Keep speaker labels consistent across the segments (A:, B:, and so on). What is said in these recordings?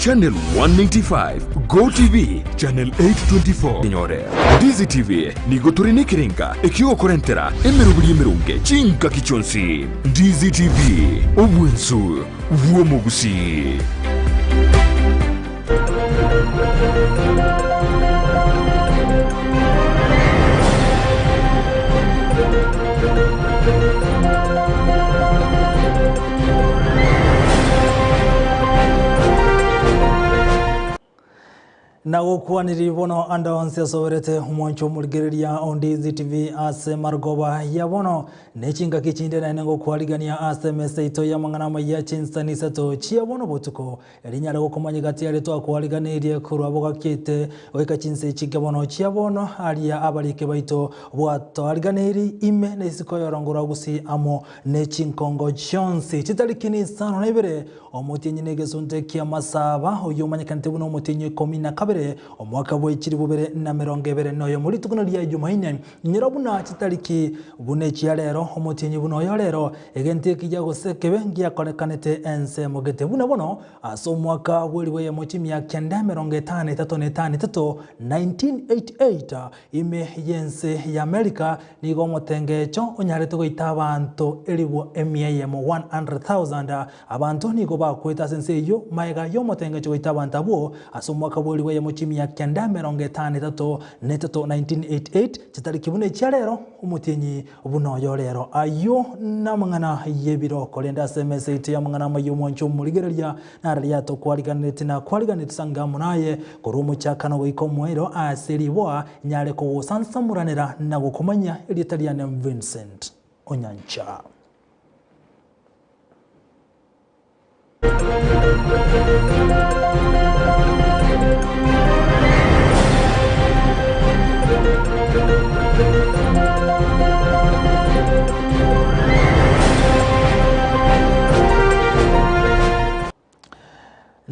A: Channel 195, GOtv Channel 824 enyore. Ndizi TV nigo tore nekerenga ekiogokorentera emeroberi emeronge chingaki chionsi. Ndizi TV, obwensu bw'omogusii.
B: Nagokwaniri bono ande onsi asoberete omwancho omorigereria o Ndizi TV ase marogoba ya bono ne chingaki chinde naende ngokwarigania ase emesa yaito y'amang'ana amaya chinsani isato chia bono botuko Rinyare gokomanya gati aria twakwariganirie korwa bogakiete goika chinse echi inke bono chia bono, aria abariki baito bwatoariganirie ime na isiko y'orongo rwa Gusii amo ne chinkongo chionsi chitariki nisano na ibere, omotienyi na egesunte ki'amasaba, oyio omanyekanete buna omotienyi o ikomi na kabere, omwaka bwe chilifu bibere na emerongo ebere noyomo, rituko ria Jumaine. Inyora buna chitariki buna echia rero, omotienyi buna oyo rero, egento ekiya gose ekebe ngiakorekanete ensemo gete. Buna bono, ase omwaka bw'elifu eyemo chimia kenda emerongo etano etato na etano etato, 1988, ime y'ense y'Amerika, nigo omotengecho onyarete goita abanto elifu emia eyemo, 100,000. Abanto nigo bakwete ase ense eyio magega y'omotengecho goita abanto abwo ase omwaka bw'elifu eyemo chimia kenda emerongo etano etato na etato, 1988, chitariki buna echia rero, omotienyi buna oyo rero. Ayio namang'ana y'ebiro, korende ase emesa yaito y'amang'ana amaya omwancho omorigereria nararia tokwariganetie na kwariganetie sange amo naye, korwa omochakano goika omoerio ase riboa, nyare kogosansamoranera na gokomanyia erieta riane Vincent Onyancha.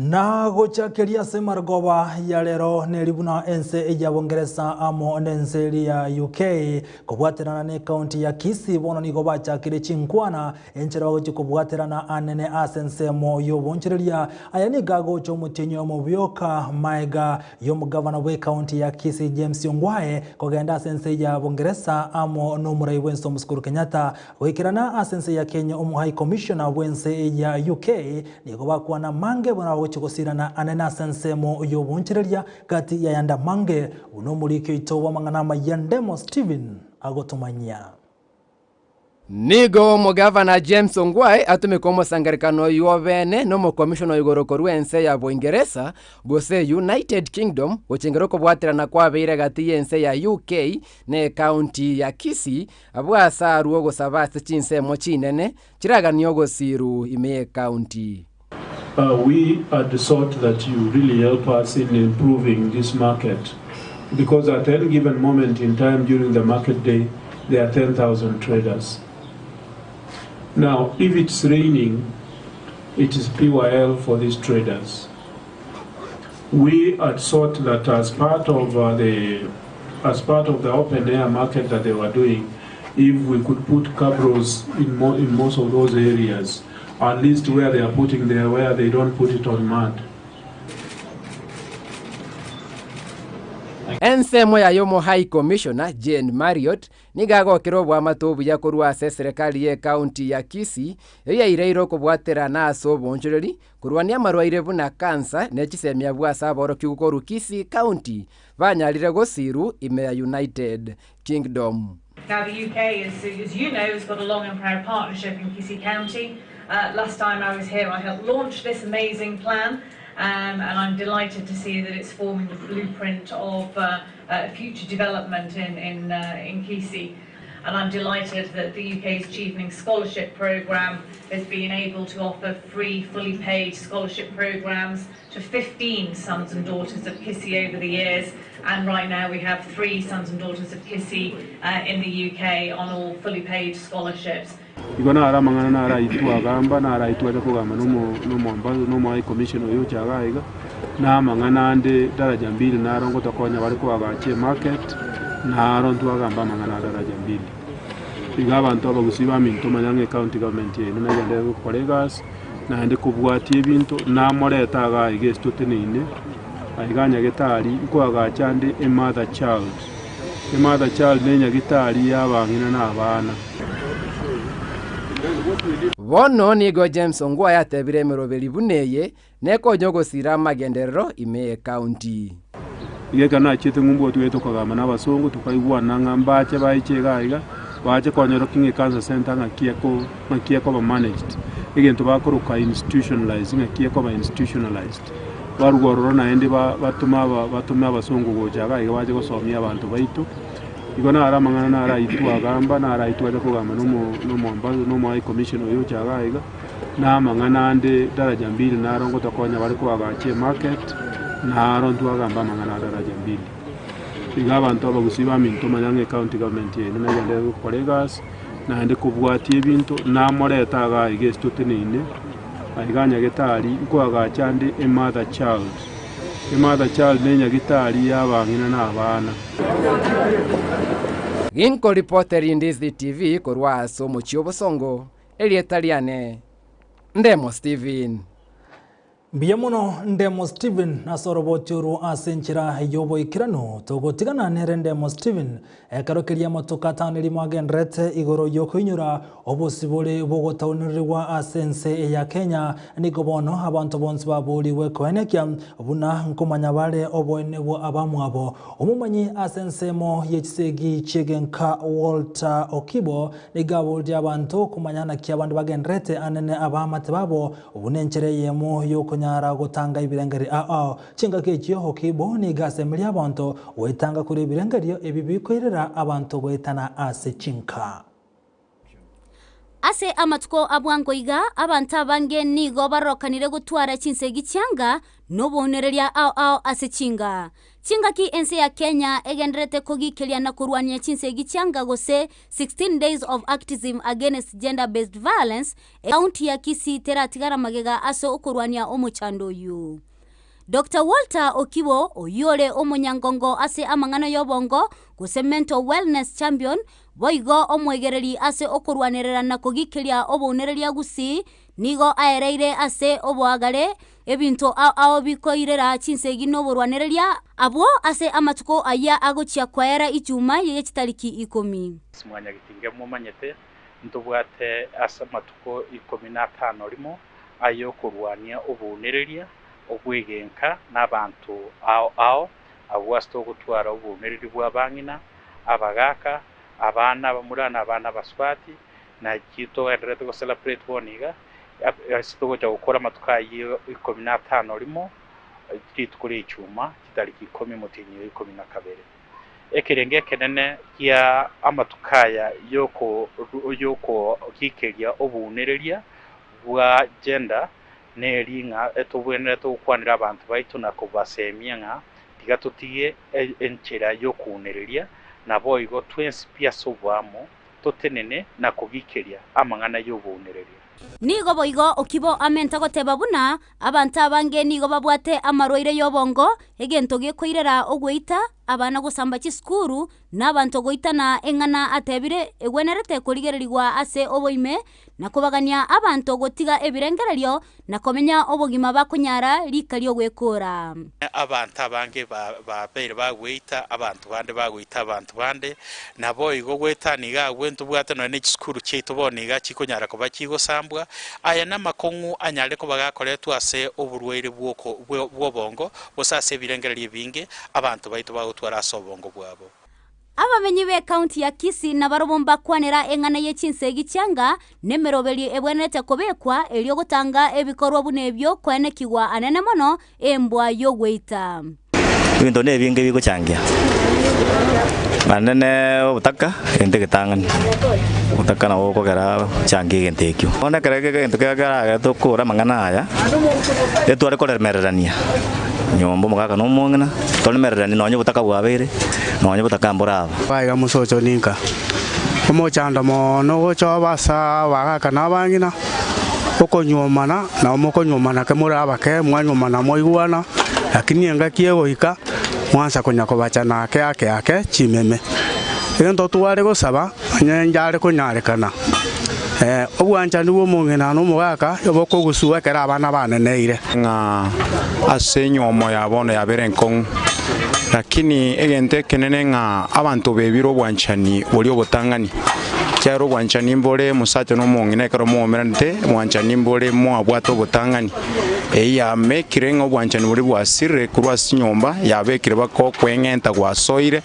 B: Na gochakeria ase marogoba ya rero neri buna ense ya Bongeresa amo nense eria ya UK kobwaterana ne county ya Kisii bono nigo bachakire chinkwana enchera bagochia kobwaterana anene ase ensemo y'obonchoreria. Aya nigo agocha omotienyi oyomo bioka maega y'omogavana bwe county ya Kisii James Ongwae kogenda ase ense ya Bongeresa amo nomorai bwense Omusukuru Kenyatta Goikerana ase ense ya Kenya omo High Commissioner bw'ense ya UK nigo bakwana amange buna bagochia gosirana anene ase ensemo y'obonchereria gati y'ayande amange, buna omoriki oito bw'amang'ana amayia Ndemo Stephen agotomanyia.
C: Nigo omogavana James Ongwae atomeka omosangererekano oyio obene nomokomishona o igoro korwa ense ya Boingeresa gose United Kingdom gochengera okobwaterana kwabeire gati y'ense ya UK ne ekaunti ya Kisii Abwo ase arue ogosaba ase chinsemo chinene chiraganie ogosiru ime y'ecounty.
D: We had sought that you really help us in improving this market because at any given moment in time during the market day there are 10,000 traders. Now if it's raining it is PYL for these traders. We had sought that as part of uh, the as part of the open air market that they were doing, if we could put cabros in, mo in most of those areas, at least where they are putting there, where they don't put it on mud.
C: Ensemo yaye omo High Commissioner Jane Marriott Nigo agokera oboamate obuya korwa ase eserekari y'ecounty ya Kisii eyio yaireire okobwaterana ase oboonchoreri korwania amarwaire buna cancer ne chisemi abwo ase aborokigwa korwa Kisii County banyarire gosiru ime ya United Kingdom.
E: Now the UK, as, as you know, has got a long and proud partnership in Kisii County. Uh, last time I was here, I helped launch this amazing plan, um, and I'm delighted to see that it's forming the blueprint of uh, uh, future development in, in, uh, in Kisii. And I'm delighted that the UK's Chevening Scholarship Programme has been able to offer free, fully paid scholarship programmes to 15 sons and daughters of Kisii over the years. And right now we have three sons and daughters of Kisii uh, in the UK on all fully paid scholarships.
D: Igo naro amang'ana naraitwe agamba, naraitwe acha kogamba nomo High Commissioner oyo ocha iga iga, na amang'ana ande daraja mbili naro ngotokonya bare koagacha emarket, naro ntwagamba amang'ana a daraja mbili. Iga abanto abagusii baminto manya ng'a ecounty government yaino negenderere gokora egasi. Naende kobwatia ebinto namorete iga aiga ase toteneine, aiga nyagetari, nkoagacha ande a mother child. A mother child ne nyagitari y'abang'ina na abana.
C: Bono nigo James Ongwae atebire emeroberi buna eye nekonya ogosira amagenderero ime y'ecounty.
D: Iga ekero nachiete ng'umbu otwete tokagamba na abasongo tokaigwana ng'a mbache baiche iga iga, bache konyorokia ng'a ecancer centre ng'aki eko ng'aki ekoba managed, egento bakoroka institutionalized ng'aki ekoba institutionalized. Barwa ororo naende ba batome aba batome abasongo gocha iga iga bache gosomia abanto baito, igo naro amang'ana naro aywo twagamba, naro aywo twacha kogamba na omo na omo na omo high commissioner oyo ocha iga iga. Na amang'ana ande daraja mbili naro ngotokonya bare koagacha emarket, naro ntwagamba amang'ana a daraja mbili. Iga abanto abagusii baminto manya ng'a ecounty government yaino negenderere gokora egasi, naende kobwatia ebinto, namorete igaa iga ase toteneine, aiga nyagetari, nkoagacha ande emother child. Emother child ne nyagetari ya abang'ina na abana.
C: Ginkoripoteri Ndizi TV korwa ase omochie o Bosongo. Erieta riane Ndemo Steven.
B: Mbuya mono Ndemo Steven ase oroboti orwo ase enchera y'oboikeranu. Togotigana nere Ndemo Steven ekero keria amatuko atano erimo agendererete igoro y'okoinyora obosibore bw'ogotaonererigwa ase ense ya Kenya. Nigo bono abanto bonsi baborigwe koenekia buna nkomanya bare oboene bwa abamwabo. Omomanyi ase ensemo ye chisegi chi'egenka Walter Okibo Nigo aboretie abanto komanya naki abande bagendererete anene abaamate babo, buna enchera eyemo y'okonyara gotanga ebirengererio ao ao. Chingaki echio Okibo nigo asemerie abanto goetanga korwa ebirengererio ebi bikoirera abanto goetana ase chinka.
F: Ase amatuko a bwango iga, abanto abange nigo barorokanire gotwara chinsegi chianga na obounereria ao ao ase chinga. Chingaki ense ya Kenya egendererete kogikeria na korwania chinsegi chianga gose 16 days of activism against gender based violence, Ekaunti ya Kisii teratigara magega ase okorwania omochando oyio. Doctor Walter Okibo, oyio ore omonyangongo ase amang'ana y'obongo gose mental wellness champion, boigo omoegereri ase okorwanerera na kogikeria obounereria Gusii, nigo aereire ase oboagare Ebinto ao ao bikoirera chinsegi noborwanereria abwo ase amatuko ayia agochia koera Ijumaa ye chitariki ikomi.
G: Mwanyagetinge momanyete, ntobwate ase amatuko ikomi na atano rimo ay'okorwania obounereria, obw'egenka, na abanto ao ao, abwo ase togotwara obounereria bw'abang'ina, abagaaka, abana abamura na abana abasubati, naki togendererete gocelebrate bono iga. Ase togocha gokora amatuko ayio ikomi na atano rimo, rituko ri'echuma, chitariki ikomi omotienyi o ikomi na kabere. Ekerengo ekenene kia amatuko aya y'okogikeria obounereria bwa gender neri ng'a tobwenerete gokwanera abanto baito na kobasemia ng'a tiga totige enchera y'okounereria, naboigo twensi pi ase oboamo totenene na kogikeria amang'ana y'obounereria.
F: Nigo boigo Okibo amente goteba buna abanto abange nigo babwate amarwaire y'obongo, egento gekoirera ogoita, abana gosamba chisukuru, na abanto goitana eng'ana atebire egwenerete korigererigwa ase oboime na kobagania abanto gotiga ebirengererio na komenya obogima bakonyara rika ri'ogwekora.
G: Abanto abange babeire bagweita abanto bande, bagoita abanto bande, naboigo goetania iga agwo ntobwate nonya ne chisukuru chiaito bono iga chikonyara koba chigosambwa. Aya namakong'u anyare koba gakoretwa ase oborwaire bw'obongo, gose ase ebirengererio ebinge abanto baito bagotwara ase obongo bwabo.
F: Abamenyi b'Ekaunti ya Kisii nabarobwo mbakwanera eng'ana ye chinsegi chianga nemeroberio ebwenerete kobekwa erio gotanga ebikorwa buna ebio koenekigwa anene mono embwa y'ogweita.
H: Ebinto nebinge bigochangia, naende ne obotaka egento egetang'ani, obotaka nabo bokogera ochangie egento ekio. Bono ekero egento keria keragere tokore amang'ana aya, etware koremererania nyomba omogaka na omong'ina. Toremereranie nonya obotaka bwabeire, nonya obotaka mboraba.
I: Baiga mosocho ninka, omochando mono ogocha obe ase abagaka na abang'ina, okonyuomana, nabo mokonyuomana ke more abake, mwanyuomana mwaigwana, lakini engaki egoika, mwansa konya kobachana ake ake ake chimeme. Egento tware gosaba, onye inche are konyarekana, Obwanchani bwa omong'ina na omogaka bokogusua ekero abana baneneire.
J: Ng'a ase enywomo ya bono yabere enkong'u, lakini egento ekenene ng'a abanto bebire obwanchani boria obotang'ani, ekiagera obwanchani mbore omosacha na omong'ina ekero moumeranete, obwanchani mbore mwabwate obotang'ani. Eyio yamekire ng'a obwanchani boria bwasirire korwa ase chinyomba, yabekire baka okweng'enta gwasoire.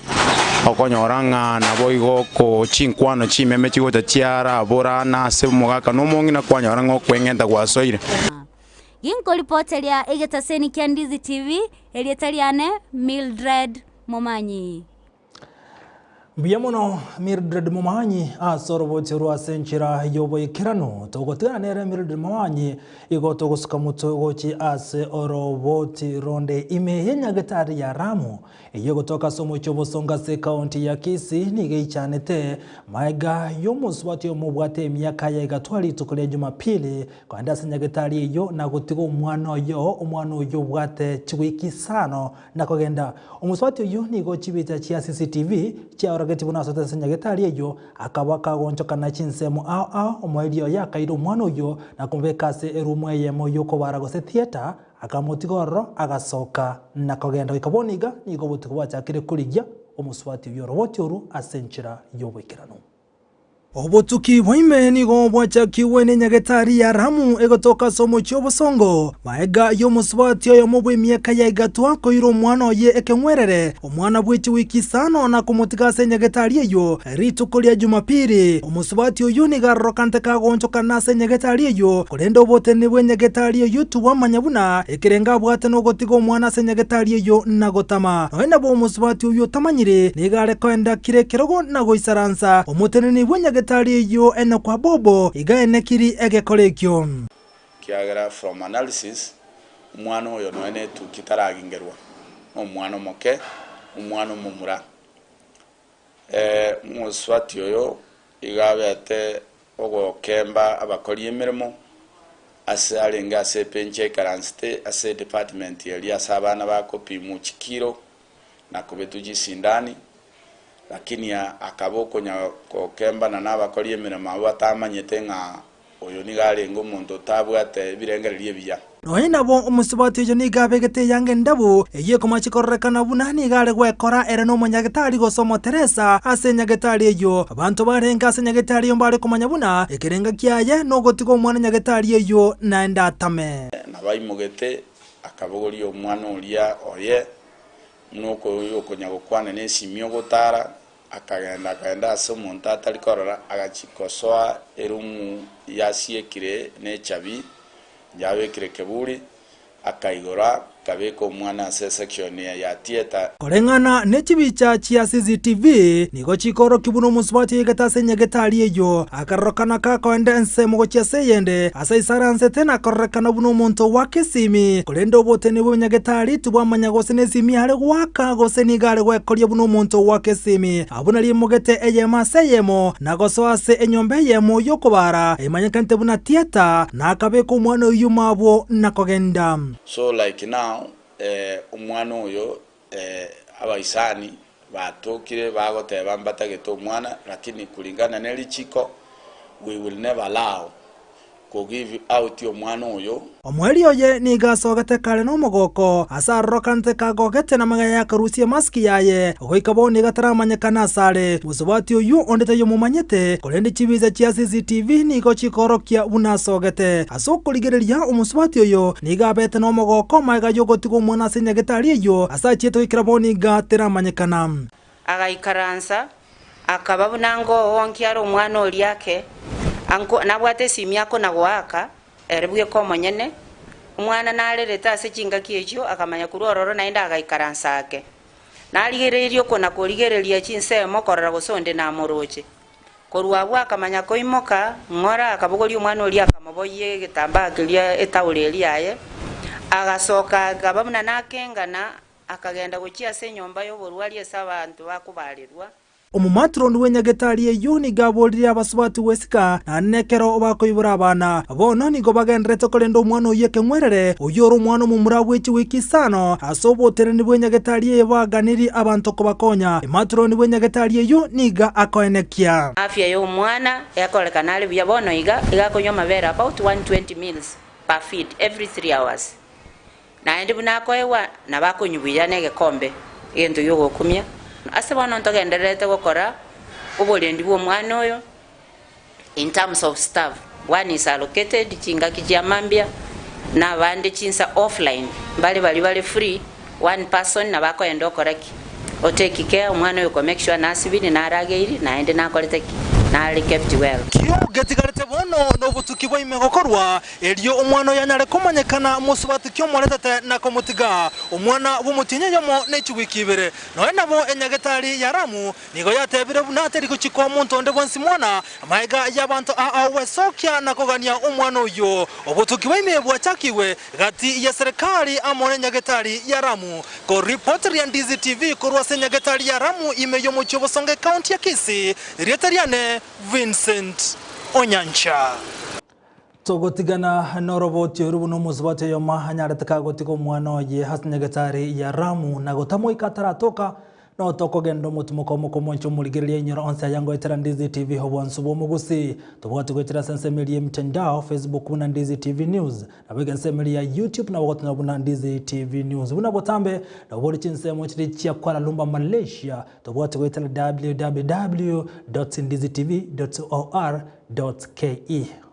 J: Okonyora ng'a naboigo ko chinkwano chimeme chigocha chiaraborana ase omogaka na omong'ina, kwanyora ng'a okweng'enta gwasoire.
F: Ginkoripoteria egetaseni kia Ndizi TV, erieta riane Mildred Momanyi.
B: Mbuya mono Mildred Momanyi ase orobochio rwa ase enchera y'oboikeranu. Togotigana nere Mildred Momanyi igo togosuka motwe gochi ase oroboti ronde ime y'enyagetari ya Ramu Eyio egotoka ase omochie obosongo ase ekaunti ya Kisii nigo eichanete magega y'omosubati oyomo obwate emiaka ya igatwa rituko ria Jumapili kogenda ase nyagetari eyio na gotiga omwana oyo omwana oyio obwate chiwiki isano na kogenda. Omosubati oyio nigo chibicha chia CCTV chiaorogetie buna asoete ase nyagetari eyio akaba kagonchokana chinsemo ao ao omoerio oye akaira omwana oyio na komobeka ase erumu eyemo y'okobara gose theatre Akamotiga ororo, agasoka na kogenda goika bono iga, nigo obotuko bwachakire korigia omosubati oyio oroboti orwo ase enchera y'oboikeranu. Obotuki bwa ime nigo bwachakigwe nenyagetari ya Ramu egotoka ase omochie obosongo, magega y'omosubati oyomo bw'emiaka ya igatwa koira omwana oye ekeng'werere, omwana bwe chiwiki isano, na komotiga ase enyagetari eyio Rituko ria Jumapili, omosubati oyio nigo arorokante kagoonchokana ase enyagetari eyio, korende oboteneneri bw'enyagetari eyio tibwamanya buna ekerengo abwate nogotiga omwana ase enyagetari eyio na gotama. Nonya nabo omosubati oyio otamanyiri, nigo are koenda kera ekerogo na goisaransa. Omoteneneri bw'enyagetari eyio Enock Abobo iga aenekiri egekora ekio.
K: Ekiagera from analysis, omwana oyo nonya na etuki taragingerwa, nomwana omoke, omwana omomura. Omosubati oyo iga abete ogokemba abakori emeremo ase arenge ase ebenchi aikaransete ase edepartment eria ase abana bakopimwa chikiro na kobetwa chisindani, lakini akaba okonya gokembana na abakori emeremo abwo batamanyete ng'a Oyo nigo arenge omonto otabwate ebirengererio ebiya.
B: Nonya nabo omosubati oyio nigo abegete eyanga endabu, eyio ekomachi kororekana buna nigo are gwekora ere nomonyagetari gose omoteresa ase enyagetari eyio. Abanto barenge ase enyagetari eyio mbare komanya buna ekerenga kiaye nogotiga omwana enyagetari eyio naende atame.
K: Nabaimogete, akabogoria omwana oria oye, buna okonya gokwana nesimi ogotara, Akagenda akagenda ase omonto atari korora, agachia kosoa erumu yasiekire nechabi, yabekire keburi, akaigora, akabeka omwana ase esection ya theatre.
B: Koreng'ana ne chibicha chia CCTV, nigo chikoorokia buna omosubati oigete ase enyagetari eyio, akarorokana kakoenda ensemo gochia ase eyende, ase aisaransete na kororekana buna omonto ogoaka esimi, korende oboteni bw'omonyagetari tibwamanya gose nesimi are goaka gose nigo are gwekoria buna omonto ogoaka esimi. Abwo narimogete eyemo ase eyemo, na gosoa ase enyomba eyemo y'okobara, emanyekanete buna theatre, na akabeka omwana oyio mabwo na kogenda.
K: So like now omwana oyo abaisani batokire bagoteba mbatagete omwana lakini kulingana ne richiko we will never allow ko give out omwana oyo.
B: Omoerio oye nigo asogete kare nomogoko, ase arorokanete kagogete namagega yakarusia emaski yaye, goika bono iga taramanyekana asare. Mosubati oyio onde taiyo omomanyete, korende chibicha chia CCTV nigo chikoorokia buna asogete. Ase okorigereria omosubati oyo nigo abete nomogoko magega y'ogotiga omwana ase nyagetari eyio ase achiete goikera bono iga teramanyekana.
L: Agaikaransa, akaba buna ngoonkia are omwana oria ake, anko nabwate esimi akona-goaka, ere bweka omonyene. Omwana narerete ase chingaki echio, akamanya korwa ororo naende agaikaransa ake. Narigereirie okona-korigereria chinsemo korora gose onde namoroche. Korwa agwo akamanya koimoka ng'ora, akabogoria omwana oria akamoboyia egetambaa keria etauro eria yaye, agasoka akaba buna nakengana, akagenda gochia ase enyomba y'oborwari ase abanto bakobarerwa.
B: Omomatroni bw'enyagetari eyio nigo aboririe abasubati gwesika, naende nekero bakoibora abana. Bono nigo bagendererete korenda omwana oyio ekeng'werere, oyio ore omwana omomura bwe chiwiki isano. Ase oboteneneri bw'enyagetari eye baganirie abanto kobakonya. Ematroni bw'enyagetari eyio nigo akoenekia.
L: Afya y'omwana ekorekana are buya bono iga, iga akonywa amabere about 120 mils per feed every 3 hours. Naende buna akoegwa, nabo akonywa buya negekombe, egento gi'ogokumia. Ase bono ntogendererete gokora oborendi bw'omwana oyo in terms of staff, one is allocated chingaki chia mambia, na abande chinsa offline, mbare baria bare free, one person nabo akoenda okora ki? O take care omwana oyo ko make sure nasibiri, narageiri, naende nakorete ki? Nare kept well.
B: Kio getigarete bono nobotuki bwa ime gokorwa, Erio omwana oyo anyare komanyekana mosubati ki omoretete na komotiga, omwana bw'omotienyi oyomo ne chiwiki ibere. Nonya nabo enyagetari ya Ramu nigo yatebire buna teri gochikwa omonto onde bwensi mwana, amaega y'abanto aa ogwesokia na kogania omwana oyio. Obotuki bwa ime bwachakigwe gati ya serikali amo nenyagetari ya Ramu. Koripoteria Ndizi TV korwa ase enyagetari ya Ramu ime y'omochie o Bosongo ekaunti ya Kisii, erieta riane Vincent Onyancha. Togotigana noroboti oru buna omosubati oyomo anyarete kagotiga omwana oye ase nyagetari ya Ramu na gotamoika ataratoka, no tokogenda omotimoko omo komoncha omorigereria inyora onsi aya ngoetera Ndizi TV obwansu bw'omogusi. Tobwati goetera ase ensemo eria y'emitandao, Facebook buna Ndizi TV News, nabo iga ensemo eria ya YouTube nabo gotonya buna Ndizi TV News. Buna botambe nabo bori chinsemo chiria chia Kuala Lumpur Malaysia, tobwati goetera www dot ndizitv dot or dot ke.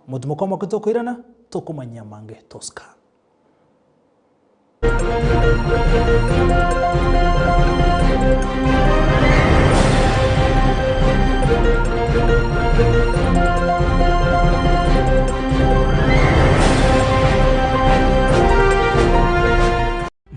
B: Omotimoko omoke tokoirana, tokomanyia amange tosika.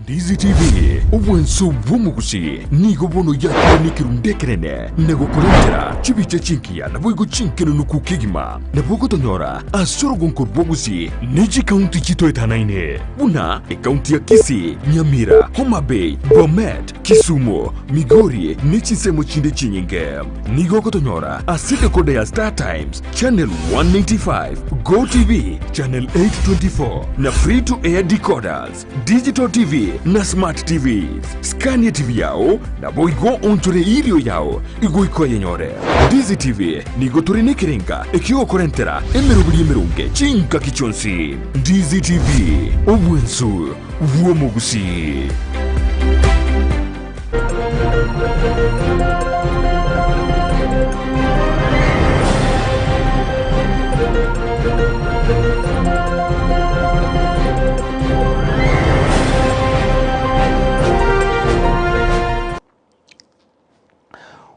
A: Ndizi TV, obwanso bw'omogusi, nigo bono yakire nekerundu ekenene na gokorentera chibicha chingiya naboigo chinkenenuku kegima. Nabo ogotonyora ase orogonko rw'ogusi ne chikaunti chitoetanaine buna ekaunti ya Kisii, Nyamira, Homa Bay, Bomet, Kisumu, Migori ne chinsemo chinde chinyinge. Nigo ogotonyora ase decoder ya Star Times, Channel 195, Go TV, Channel 824 na Free to Air decoders. Digital TV na Smart TVs. Scania TV yao naboigo onchore irio yao igoika oyenyore. Ndizi TV nigo tore nekerenga ekiogokorentera emeroberi emeronge chingaki chionsi. Ndizi TV, obwensu bw'omogusii.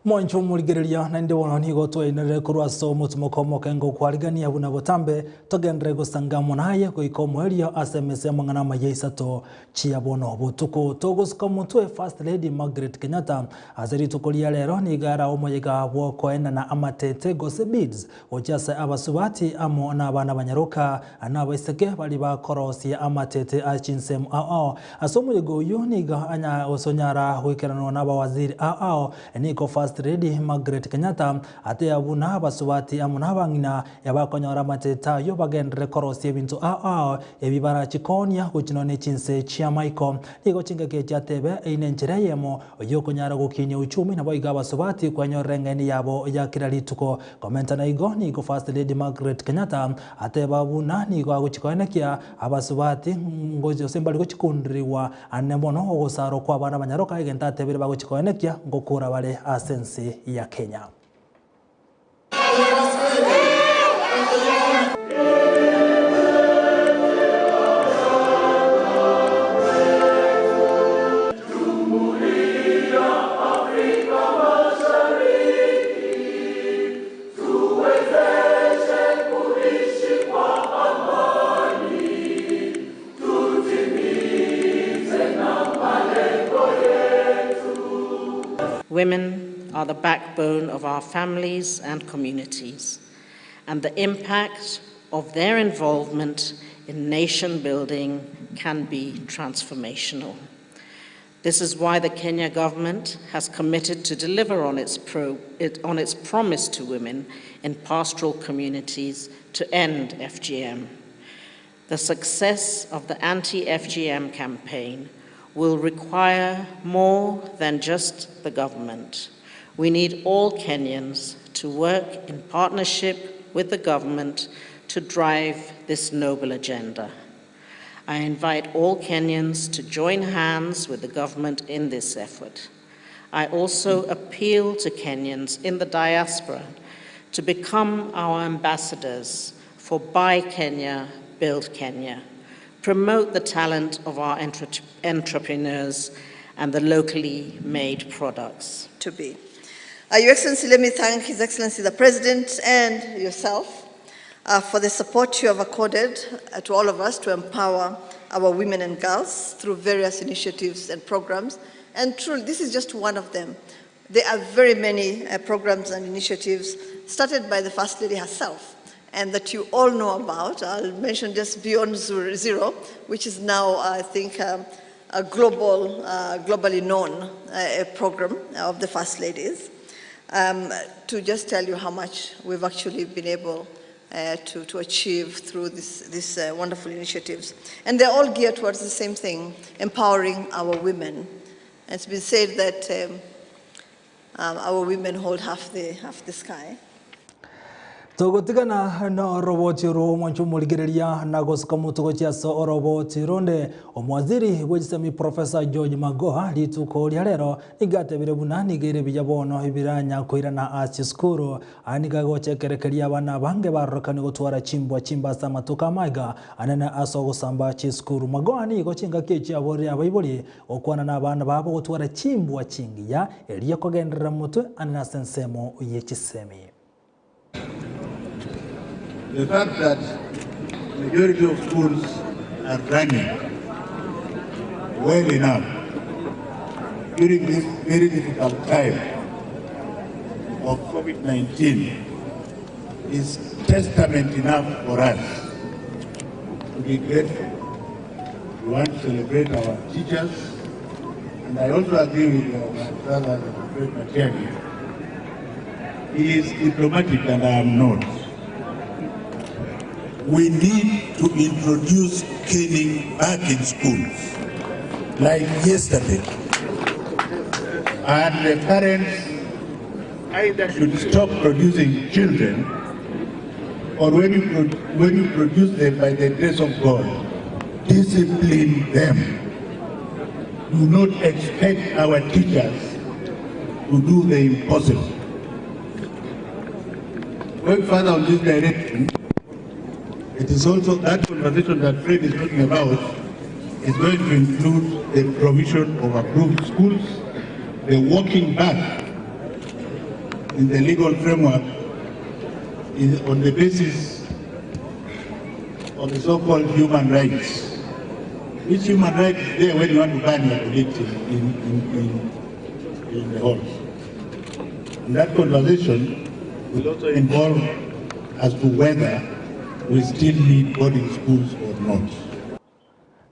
B: Mwanche omorigereria naende bono nigo twainerere korwa ase omotimoko omoke ngokwarigania buna botambe togenderere gosanga amo naye goika omoerio ase emesa y'amang'ana amaya isato Chia bono botuko togosuka omotwe First Lady Margaret Kenyatta ase rituko ria rero nigo ara omoyega bw'okoenana amatete gose beads gochia ase abasubati amo nabana abanyaroka na abaiseke baria bakorosia amatete a chinsemo ao ao. Ase omoyega oyio nigo anya gosonyara goikeranwa nabawaziri ao ao nigo First Lady Margaret Kenyatta ateba buna abasubati amo nabang'ina Ebakonyora amatete ayio bagenderere korosia ebinto ao ao, ebi barachikoonia gochia nonya ne chinse chi'amaiko. Nigo chingaki echi atebe, Eyio nenchera eyemo y'okonyara gokinia uchumi, naboigo abasubati kwenyorera eng'eni yabo ya kera rituko. Komenta naigo, nigo First Lady Margaret Kenyatta ateba buna nigo agochikoenekia abasubati gose mbari gochikunderigwa ane mono ogosarwa kw'abana abanyaroka egento atebire bagochikoenekia ngokura bare ase ense ya Kenya.
M: Women are the backbone of our families and communities, and the impact of their involvement in nation building can be transformational. This is why the Kenya government has committed to deliver on its, pro, it, on its promise to women in pastoral communities to end FGM. The success of the anti FGM campaign will require more than just the government. We need all Kenyans to work in partnership with the government to drive this noble agenda. I invite all Kenyans to join hands with the government in this effort. I also appeal to Kenyans in the diaspora to become our ambassadors for Buy Kenya, Build Kenya. Promote the talent of our entre- entrepreneurs and the locally made products.
N: To be. Uh, Your Excellency, let me thank His Excellency the President and yourself uh, for the support you have accorded uh, to all of us to empower our women and girls through various initiatives and programs. And truly, this is just one of them. There are very many uh, programs and initiatives started by the First Lady herself and that you all know about. I'll mention just Beyond Zero, which is now, I think, um, a global, uh, globally known uh, program of the First Ladies. Um, to just tell you how much we've actually been able uh, to, to achieve through this, these uh, wonderful initiatives. And they're all geared towards the same thing, empowering our women. And it's been said that um, um, our women hold half the, half the sky.
B: Togotigana na oroboti oro omwancho omorigereria na gosuka motugo chiaso oroboti ronde omwaziri bwechisemi Professor George Magoha rituko ria rero nigatebire buna nigeire buya bono ebiranya koirana ase chisukuru aya niga gochekerekeria abana abange barorokani gotwara chimbwa chimbasa amatuko amaiga anene ase ogosamba chisukuru Magoha nigo chingaki echi aborire abaibori gokwana na abana babo gotwara chimbwa chingiya erio kogenderera motwe anene ase ensemo ye chisemi.
O: The fact that majority of schools are running well enough during this very difficult time of COVID-19 is testament enough for us to be grateful. We want to celebrate our teachers, and I also agree with uh, my brother, Fred Matiang'i. He is diplomatic and I am not. We need to introduce caning back in schools, like yesterday. And the parents either should stop producing children, or when you, pro- when you produce them by the grace of God, discipline them. Do not expect our teachers to do the impossible. Going further on this direction, it is also that conversation that Fred is talking about is going to include the provision of approved schools, the walking back in the legal framework is on the basis of the so-called human rights. Which human right is there when you want to ban your colleagues in, in, in, in, in the halls? And that conversation will also involve as to whether we still need boarding schools or not.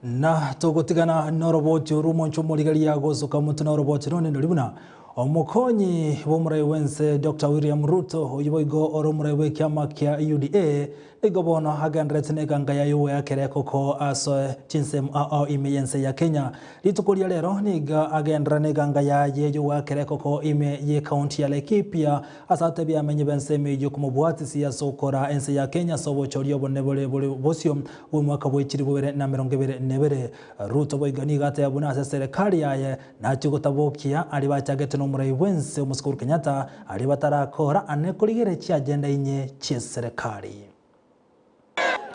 B: Na togotigana noroboti oru omonche omorigeria gosoka omonto noroboti rone nori buna omokonyi bw'omorai bwense Dr. William Ruto oyo boigo ore omorai bw'ekiama kia UDA nigo bono agenderete na eganga yaye ogoyakera ekoko ase chinsemo ao ime y'ense ya Kenya. Rituko ria rero nigo agenderera na eganga yaye yogoakera ekoko ime y'ekaunti ya Laikipia ase atebia amenyi b'ensemo eyio komobwatisia ase okora ense ya Kenya ase obochori obonene bore bore bosio bw'omwaka bwa 2022. Ruto boigo nigo ateba buna ase eserekari yaye nachie gotabokia aria bachagete nomorai bw'ense omosike Uhuru Kenyatta aria batarakora ane korigereria chiagenda inye chi'eserekari.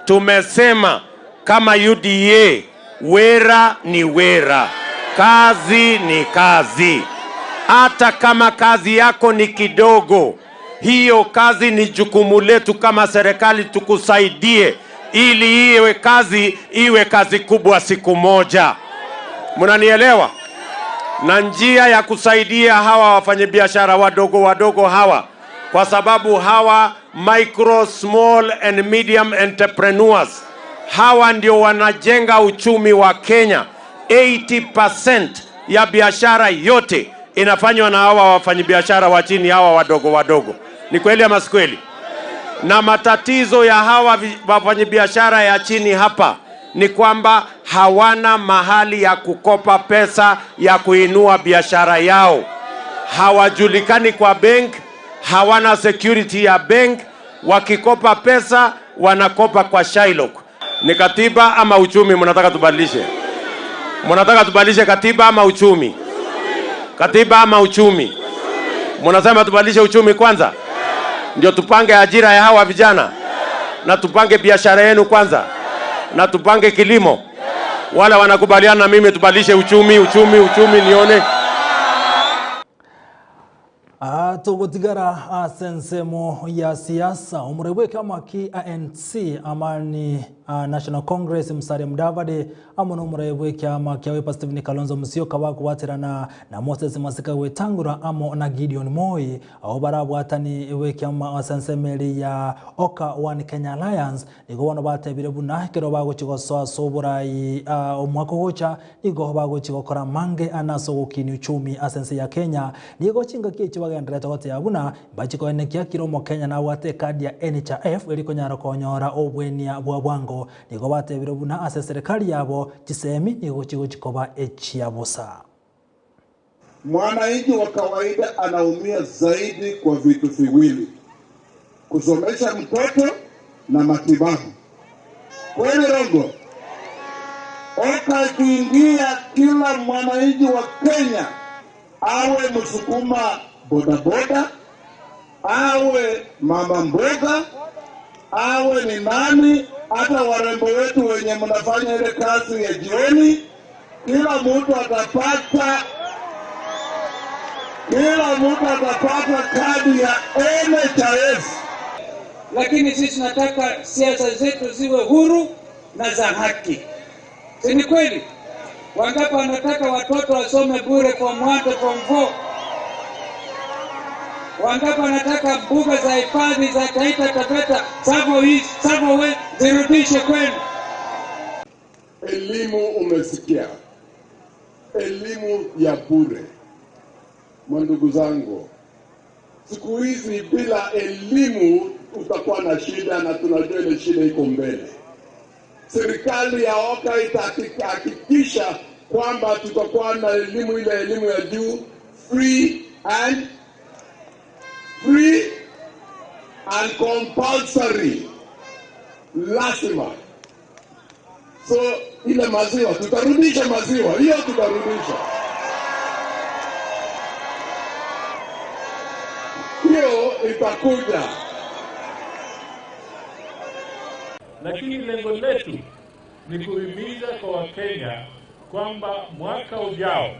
P: Tumesema kama UDA, wera ni wera, kazi ni kazi. Hata kama kazi yako ni kidogo, hiyo kazi ni jukumu letu kama serikali tukusaidie, ili iwe kazi iwe kazi kubwa siku moja. Mnanielewa? Na njia ya kusaidia hawa wafanyabiashara wadogo wadogo hawa, kwa sababu hawa micro small and medium entrepreneurs hawa ndio wanajenga uchumi wa Kenya. 80% ya biashara yote inafanywa na hawa wafanyabiashara wa chini, hawa wadogo wadogo. Ni kweli ama si kweli? Na matatizo ya hawa wafanyabiashara ya chini hapa ni kwamba hawana mahali ya kukopa pesa ya kuinua biashara yao, hawajulikani kwa bank, hawana security ya bank. Wakikopa pesa wanakopa kwa Shylock. Ni katiba ama uchumi mnataka tubadilishe? Mnataka tubadilishe katiba ama uchumi? Katiba ama uchumi? Mnasema tubadilishe uchumi kwanza, ndio tupange ajira ya hawa vijana na tupange biashara yenu kwanza na tupange kilimo. Wale wanakubaliana na mimi tubadilishe uchumi, uchumi, uchumi, nione.
B: Aa, togotigara ase ensemo ya siasa, omorwai bw'ekiama ki ANC Amani National Congress Musalia Mudavadi amo nomorwai bw'ekiama kia Wiper Stephen Kalonzo Musyoka bakobwaterana na Moses Masika Wetangula amo na Gideon Moi abwo barabwatani bw'ekiama ase ensemo eria ya Oka One Kenya Alliance nigo bono batebire buna ekero bagochia gosoa ase oborai omwaka ogocha Nigo bagochia gokora amange ane ase ogokinia uchumi ase ense ya Kenya. Nigo chingaki echio bagendererete goteba buna mbachie koenekia kera omokenya nabwate ekadi ya NHIF eri konyara konyora obwenia bwa bwango. Nigo batebire buna ase eserekari yabo chisemi nigo chigochia koba echia bosa.
Q: Mwananchi wa kawaida anaumia zaidi kwa vitu viwili: kusomesha mtoto na matibabu. Kweli Rongo? Oka ikiingia, kila mwananchi wa Kenya awe msukuma bodaboda, awe mama mboga, awe ni nani, hata warembo wetu wenye mnafanya ile kazi ya jioni, kila mtu atapata kila mtu atapata kadi ya NHIF.
R: Lakini sisi tunataka siasa zetu ziwe huru na za haki, si ni kweli? Wangapi wanataka watoto wasome bure form 1 to form 4? Wangapi wanataka mbuga za hifadhi za Taita Taveta, Tsavo East, Tsavo West zirudishwe kwenu?
Q: Elimu umesikia, elimu ya bure. Mwandugu zangu, siku hizi bila elimu utakuwa na shida, na tunajua ile shida iko mbele. Serikali ya Oka itahakikisha kwamba tutakuwa na elimu ile elimu ya juu free and free and compulsory, lazima. So ile maziwa tutarudisha, maziwa hiyo tutarudisha, hiyo itakuja.
D: Lakini lengo letu ni kuhimiza kwa Wakenya kwamba mwaka ujao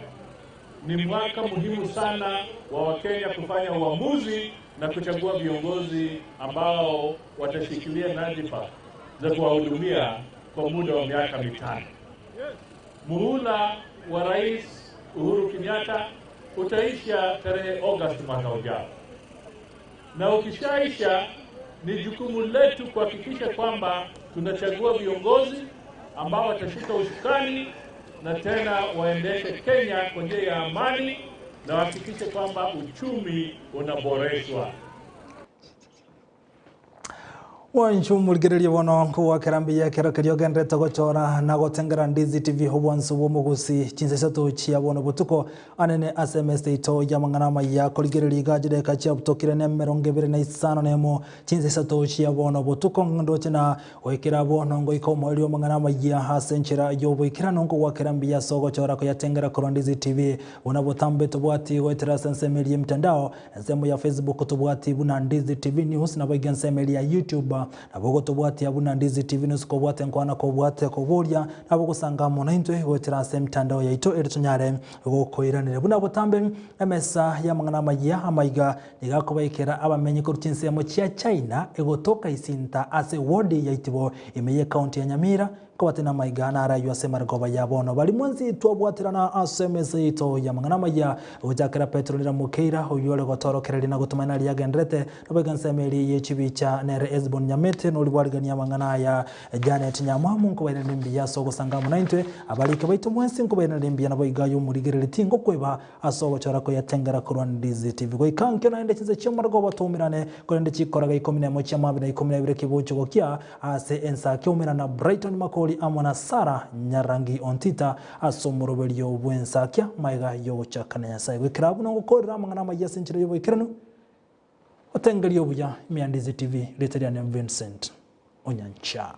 D: ni mwaka muhimu sana wa Wakenya kufanya uamuzi na kuchagua viongozi ambao watashikilia nyadhifa za kuwahudumia kwa muda wa miaka mitano. Muhula wa Rais Uhuru Kenyatta utaisha tarehe Agosti mwaka ujao, na ukishaisha ni jukumu letu kuhakikisha kwamba tunachagua viongozi ambao watashika usukani na tena waendeshe Kenya kwa njia ya amani na wahakikishe kwamba uchumi unaboreshwa.
B: Mwancho omorigereria bono nkogwakera mbuya ekero keria ogenderete gochora na gotengera Ndizi TV obwanso bw'omogusi chinsa isato chia bono botuko anene ase emesa yaito y'amang'ana amaya korigereria iga chidakika chiabutokire na emerongo ebere na isano na emo chinsa isato chia bono botuko ndoche na goikera bono ngoika omoerio amang'ana amaya ase enchera y'oboikeranu nkogwakera mbuya ase ogochora koyatengera korwa Ndizi TV buna botambe tobwati goetera ase ensemo eria y'emitandao Ensemo ya Facebook tobwati buna Ndizi TV News naboigo ensemo eria ya YouTube nabo ogotobwatia buna Ndizi TV News kobwate nkwana kobwate koboria nabo ogosanga amo naintwe goetera ase emitandao yaito eri tonyare gokoiraneria buna botambe emesa y'amang'ana amayia amaiga nigo akobaikera abamenyi korwa chinsemo chia China egotoka Isinta ase ward ya Itibo ime ye county ya Nyamira. Kobatina amaiga naraywe ase amarogoba ya bono. Baria mwensi twabwaterana ase emesa yaito y'amang'ana amaya, gochakera Petero nira Mokeira, oyio ore gotorokereria na gotomanya naria agenderete, naboigo ensemo eria ye chibicha nere Hesbon Nyamete, noria bwarigania amang'ana aya Janet Nyamwamu, nkobairaneria mbuya ase ogosanga amo naintwe. Abarike baito mwensi nkobairaneria mbuya naboigo aye omorigereria tingokweba ase ogochora koyatengera korwa Ndizi TV. Goika nkio naende chinsa chi'omorogoba toumerane, korende chikoraga ikomi nemo chi'amabi na ikomi na ibere kibuucho gokia ase ensa kiaumerana Brighton Makori amo na Sarah Nyarangi Ontita ase omoroberio bw'ensakia magega y'ogochaka na Nyasae. Goikera abwo nogokorera amang'ana amayia ase enchera y'oboikeranu, otengerie obuya ime ya Ndizi TV, rieta riane Vincent Onyancha.